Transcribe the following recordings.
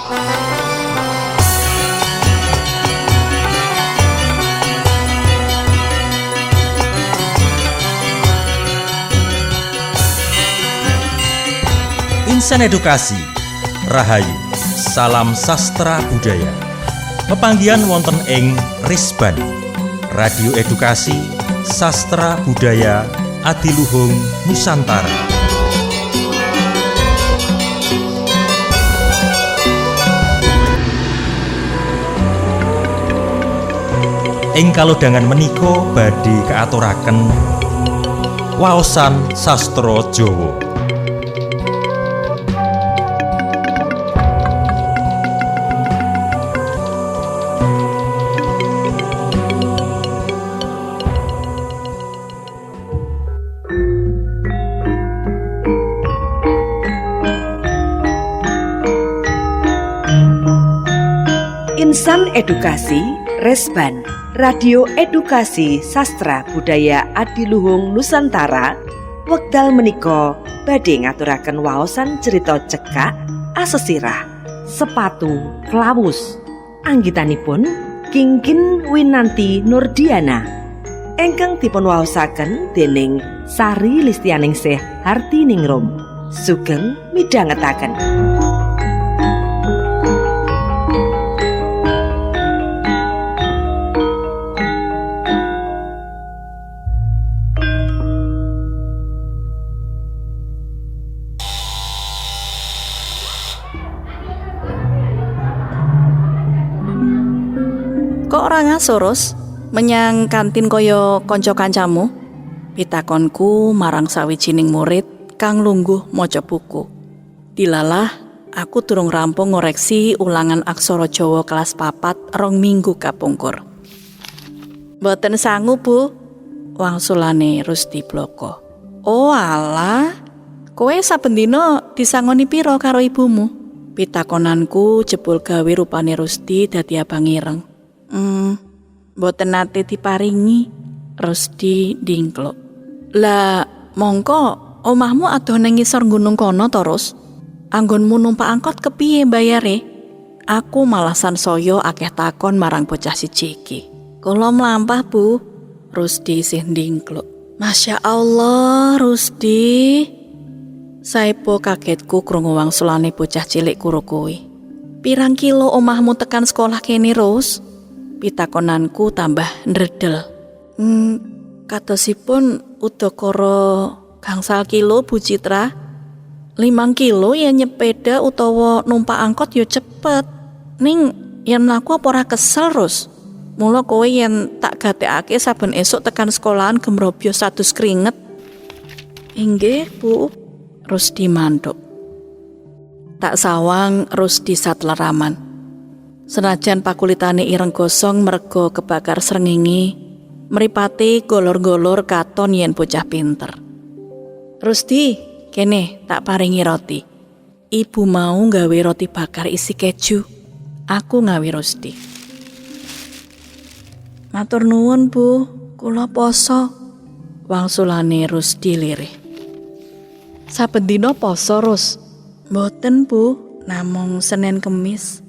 Insan Edukasi, Rahayu, salam sastra budaya. Pepanggihan wonten ing Risban, Radio Edukasi, Sastra Budaya, Adiluhung Nusantara. Ing kalodhangan menika badhe kaaturaken waosan sastra Jawa. Insan Edukasi Resban, Radio Edukasi Sastra Budaya Adiluhung Nusantara. Wekdal menika badhe ngaturaken waosan cerita cekak asesirah Sepatu Klawus, anggitanipun Kingkin Winanti Nurdiana, ingkang dipun waosaken dening Sari Listianingsih Hartiningrum. Sugeng midhangetaken. Kok ora ngaso, Ros? Menyang kantin kaya kanca kancamu? Pitakonku marang sawijining murid kang lungguh maca buku. Dilalah, aku durung rampung ngoreksi ulangan aksara Jawa kelas 4 2 minggu kapungkur. Mboten sangu, Bu, wangsulane Rusdi Bloko. Oh alah, kowe saben dina disangoni pira karo ibumu? Pitakonanku jebul gawe rupane Rusdi dadi abang ireng. Mboten nate diparingi, Rusdi ndingkluk. Lah, mongko omahmu adoh nang ngisor gunung kono to, Rus? Anggonmu numpak angkot kepiye bayare? Aku malah sansaya akeh takon marang bocah siji iki. Kula mlampah, Bu. Rusdi isih ndingkluk. Masya Allah, Rusdi. Saepo kagetku krungu wangsulane bocah cilik kuru kuwi. Pirang kilo omahmu tekan sekolah kene, Rus? Pitakonanku tambah ndredel. Kadosipun udakara gangsal kilo, Bu Citra. 5 kilo yen nyepeda utawa numpak angkot ya cepet. Ning yen mlaku apa ora kesel, Rus? Mula kowe yen tak gatekake saben esuk tekan sekolahan gemrobyo 100 keringet. Inggih, Bu. Rusdi mantuk. Tak sawang Rusdi satleraman. Senajan pakulitane ireng gosong merga kebakar srengenge, mripate golor-golor katon yen bocah pinter. Rusdi, kene tak paringi roti. Ibu mau nggawe roti bakar isi keju. Aku ngawi Rusdi. Matur nuwun, Bu. Kula poso. Wangsulane Rusdi lirih. Saben dina poso, Rus? Mboten, Bu. Namung Senin Kemis.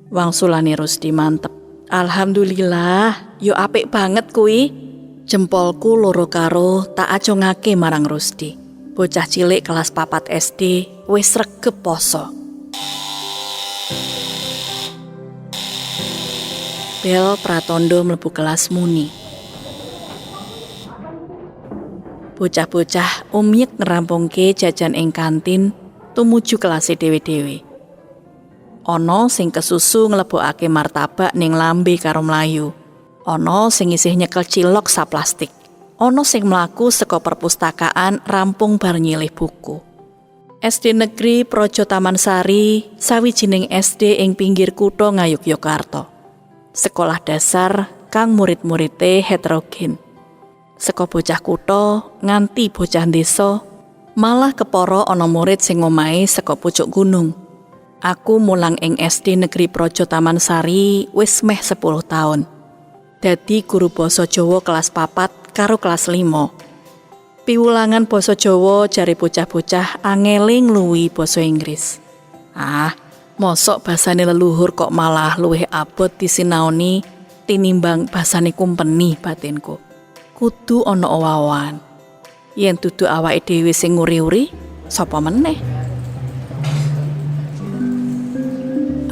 Wangsulane Rusdi mantep. Alhamdulillah, yo apik banget kuwi. Jempolku loro karo tak acungake marang Rusdi. Bocah cilik kelas 4 SD wis sregep poso. Bel pratondo mlebu kelas muni. Bocah-bocah umyek ngerampungke jajan ing kantin tumuju kelase dhewe-dhewe. Ana sing kesusu nglebokake martabak ning lambe karo mlayu. Ana sing isih nyekel cilok saplastik. Ana sing mlaku saka perpustakaan rampung bar nyilih buku. SD Negeri Projo Taman Sari sawijining SD ing pinggir kutha Ngayogyakarta. Sekolah dasar kang murid-muride heterogen. Saka bocah kutha nganti bocah desa, malah kepara ana murid sing omahe saka pucuk gunung. Aku mulang ing SD Negeri Projo Taman Sari wis meh 10 taun. Dadi guru basa Jawa kelas 4 karo kelas 5. Piwulangan basa Jawa jare bocah-bocah angele ngluwihi basa Inggris. Ah, Mosok basane leluhur kok malah luwih abot disinaoni tinimbang basane kumpeni batinku. Kudu ana owah-owahan. Yen dudu awake dhewe sing nguri-uri, sapa meneh?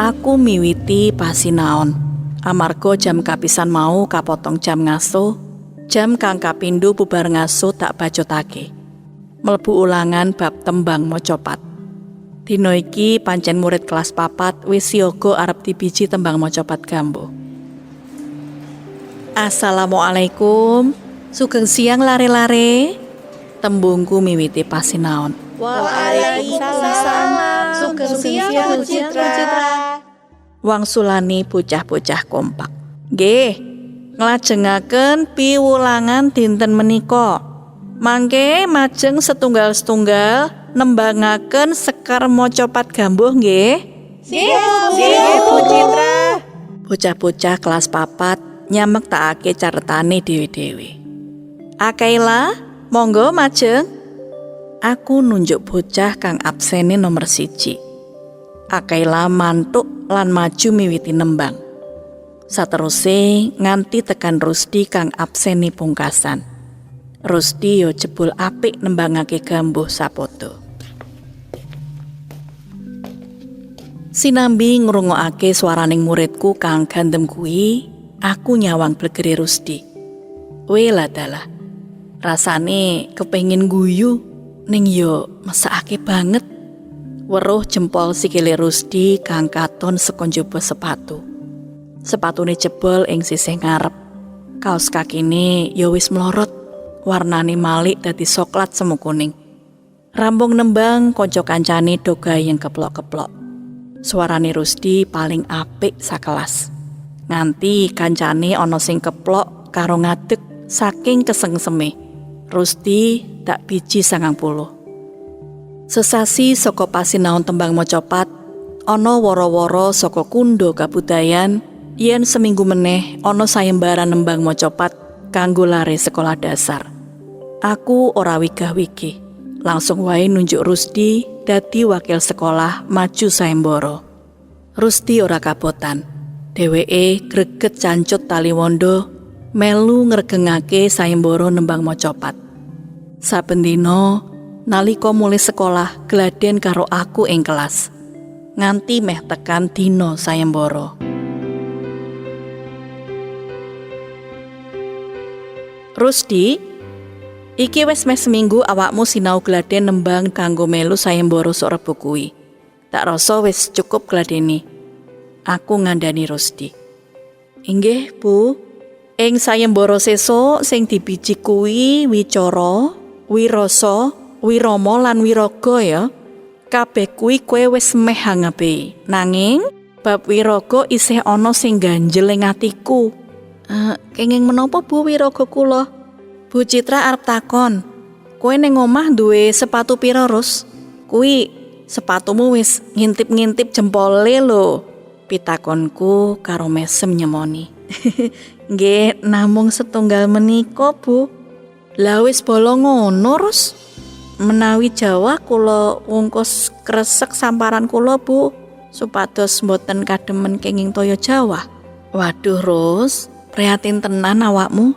Aku miwiti pasinaon. Amarga jam kapisan mau kapotong jam ngaso, jam kang kapindho bubar ngaso tak bacotake. Mlebu ulangan bab tembang macapat. Dina iki pancen murid kelas 4 wis siaga arep dibiji tembang macapat gambuh. Assalamualaikum. Sugeng siang lare-lare. Tembungku miwiti pasinaon. Waalaikumsalam. Sugeng siang Bu Citra. Wangsulane bocah-bocah kompak. Nggih, nglajengaken piwulangan dinten menika. Mangke majeng setunggal-setunggal nembangaken sekar macapat gambuh nggih. Siap Bu Citra. Bocah-bocah kelas 4 nyamektakake catetane dhewe-dhewe. Akaila, monggo majeng. Aku nunjuk bocah kang absene nomor 1. Akaila mantuk lan maju miwiti nembang. Sateruse nganti tekan Rusdi kang absene pungkasan. Rusdi yo jebul apik nembangake gambuh sapodo. Sinambi ngrungokake swaraning muridku kang gandem kuwi, aku nyawang blegere Rusdi. Wela dalah. Rasane kepengin guyu ning yo mesakake banget. Weruh jempol sikile Rusdi kang katon saka njaba sepatu. Sepatune jebol ing sisih ngarep. Kaos kakine yo wis mlorot, warnane malik dadi soklat semu kuning. Rampung nembang, kanca kancane do gayeng keplok-keplok. Suarane Rusdi paling apik sakelas. Nganti kancane ana sing keplok karo ngadeg saking kesengseme. Rusdi tak biji 90. Sesasi saka pasinaon tembang macapat, ana wara-wara saka kundha kabudayan yen seminggu meneh ana sayembara nembang macapat kanggo lare sekolah dasar. Aku ora wigah-wigih, langsung wae nunjuk Rusdi dadi wakil sekolah maju sayembara. Rusdi ora kabotan. Dheweke greget cancut tali wondo melu ngregengake sayembara nembang macapat. Saben dina nalika mulih sekolah gladen karo aku ing kelas. Nganti meh tekan dina sayembara. Rusdi, iki wis meh seminggu awakmu sinau gladen nembang kanggo melu sayembara sok Rebo kuwi. Tak rasa wis cukup gladene. Aku ngandani Rusdi. Inggih, Bu. Ing sayembara sesuk sing dibiji kuwi wicara, wirasa, wirama lan wiraga ya. Kabeh kuwi kowe wis meh angabe. Nanging bab wiraga isih ana sing ganjel ing atiku. Kenging menapa Bu wiraga kula? Bu Citra arep takon. Kowe ning omah duwe sepatu pira, Rus? Kuwi sepatumu wis ngintip-ngintip jempole lho. Pitakonku karo mesem nyemoni. Nggih, namung setunggal menika, Bu. Lah wis bolo ngono, Rus. Menawi Jawa kula wungkus kresek samparan kula, Bu, supados mboten kademen kenging toya Jawa. Waduh, Rus, prihatin tenan awakmu.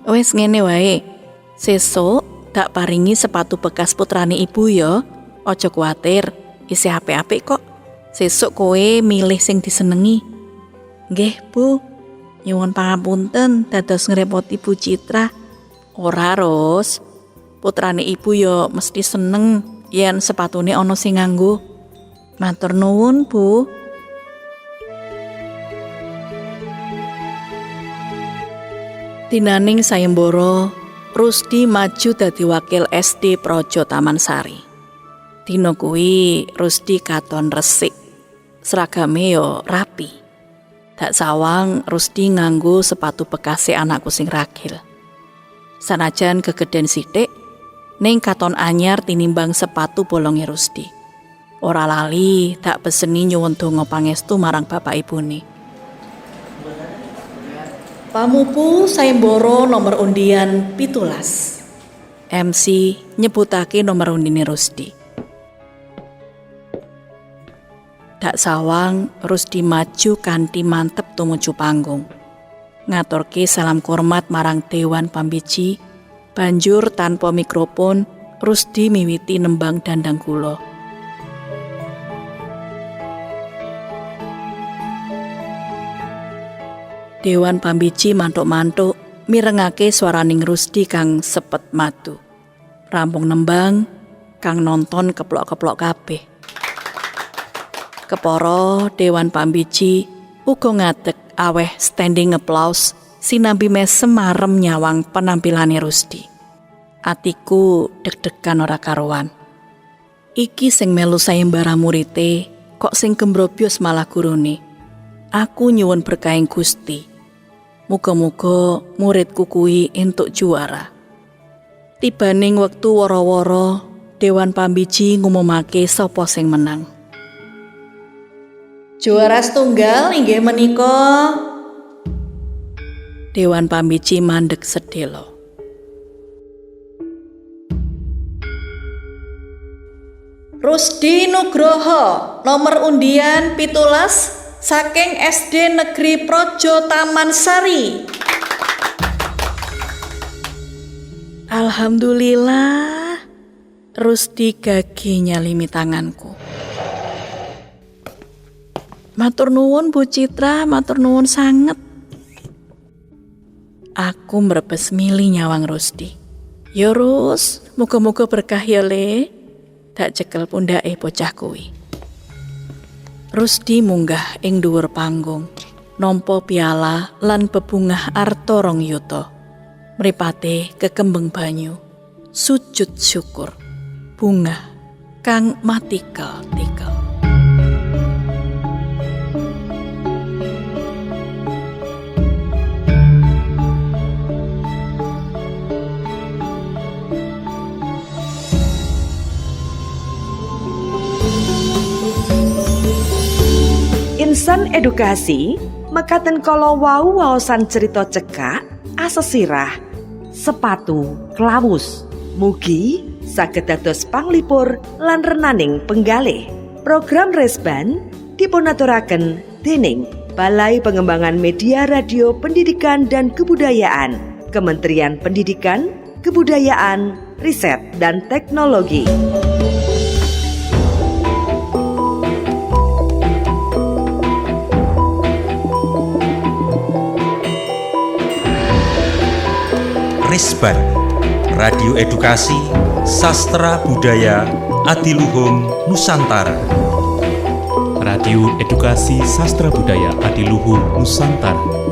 Wis ngene wae. Sesuk tak paringi sepatu bekas putrane ibu ya. Aja kuwatir, isih apik-apik kok. Sesuk kowe milih sing disenengi. Nggih, Bu. Nyuwun pangapunten dados ngrepoti Bu Citra. Ora, Ros. Putrane ibu ya mesti seneng yen sepatune ana sing nganggo. Matur nuwun, Bu. Dinaning sayembara, Rusdi maju dadi wakil SD Projo Taman Sari. Dina kuwi Rusdi katon resik. Seragame yo rapi. Dak sawang Rusdi nganggo sepatu bekase anakku sing ragil. Sanajan kegeden sithik, ning katon anyar tinimbang sepatu bolonge Rusdi. Ora lali tak peseni nyuwun donga pangestu marang bapak ibune. Pamupu sayembara nomor undian 17. MC nyebutake nomor undine Rusdi. Dak sawang Rusdi maju kanthi mantep tumuju panggung. Ngaturke salam hormat marang Dewan Pambiji, banjur tanpa mikrofon Rusdi miwiti nembang Dandang Gula. Dewan Pambiji mantuk-mantuk mirengake swaraning Rusdi kang sepet madu. Rampung nembang, kang nonton keplok-keplok kabeh. Kepara Dewan Pambiji uga ngadeg aweh standing applause sinambi mesem marem nyawang penampilane Rusdi. Atiku deg-degan ora karuan. Iki sing melu sayembara murite, kok sing gembrobyos malah gurune. Aku nyuwun berkahing Gusti. Muga-muga muridku kuwi entuk juara. Tibaning wektu woro-woro, Dewan Pambiji ngumumake sapa sing menang. Juara setunggal inggih menika. Dewan Pambiji mandek sedelo. Rusdi Nugroho, nomor undian 17 saking SD Negeri Projo Taman Sari. Alhamdulillah, Rusdi gage nyalimi tanganku. Matur nuwun, Bu Citra, matur nuwun sanget. Aku mrebes mili nyawang Rusdi. Yo Rus, muga-muga berkah ya, Le. Tak cekel pundake bocah kuwi. Rusdi munggah ing dhuwur panggung, nampa piala lan bebungah arta 2 yuta. Mripate kekembeng banyu, sujud syukur, bungah kang matikel-tikel. Insan Edukasi mekaten kala wau waosan cerita cekak asesirah Sepatu Klawus. Mugi saged dados panglipur lan renaning penggalih. Program Resban dipunaturaken dening Balai Pengembangan Media Radio Pendidikan dan Kebudayaan, Kementerian Pendidikan, Kebudayaan, Riset dan Teknologi. Risban, Radio Edukasi Sastra Budaya Adiluhung Nusantara. Radio Edukasi Sastra Budaya Adiluhung Nusantara.